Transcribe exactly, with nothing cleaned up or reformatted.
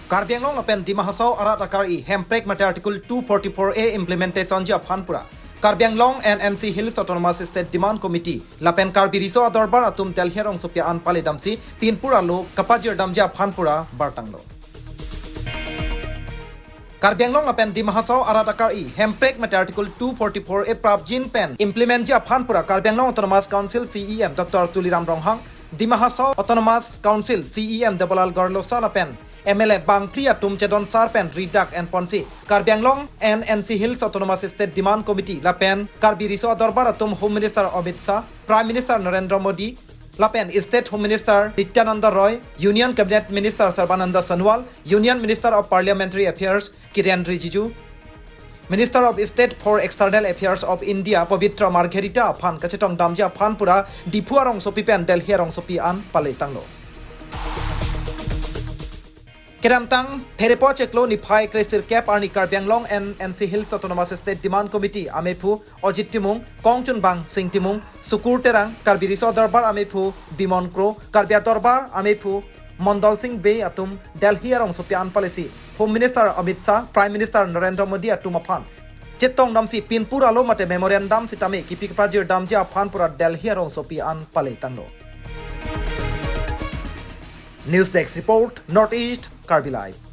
Karbi Anglong lapen Dima Hasao arat akari hemprek mate Article two forty-four A implementation ji aphan pura Karbi Anglong and N C Hills Autonomous State Demand Committee lapen Karbi Riso Adorbar atum Delhi arongsopi an pale damsi pinpur alo kapajir damji aphan pura bartanglo. Karbi Anglong lapen Dima Hasao arat akari hemprek mate Article two forty-four A prapjin pen implement ji aphan pura Karbi Anglong Autonomous Council C E M Doctor Tuliram Ronghang, Dima Hasao Autonomous Council C E M Debolal Gorlosa lapen M L A bangphli atum chedon sar pen ridak enponsi Karbi Anglong and N C Hills Autonomous State Demand Committee lapen Karbi Riso Adorbar atum Home Minister Amit Shah, Prime Minister Narendra Modi, lapen State Home Minister Nityananda Roy, Union Cabinet Minister Sarbananda Sonowal, Union Minister of Parliamentary Affairs Kiren Rijiju, Minister of State for External Affairs of India Pabitra Margherita aphan kachetong damji aphan pura Diphu arongsopi pen Delhi arongsopi an pale tanglo. Kedamtang Pherepo chiklo niphai kresirkep arni Karbi Anglong and N C Hills Autonomous State Demand Committee amephu Ajit Timung, kongchunbang Sing Timung, Sukur Terang, Karbi Riso Adorbar amephu Bimon Kro, Karbi Adorbar amephu Mondol Sing Bey atum Delhi arongsopi an palesi Home Minister Amit Shah, Prime Minister Narendra Modi atum aphan chetong damsi pinpur alo mate memorandum sitame kipi kapajir damji aphan pura Delhi arongsopi an pale tanglo. News Desk Report, North East Karbi Live.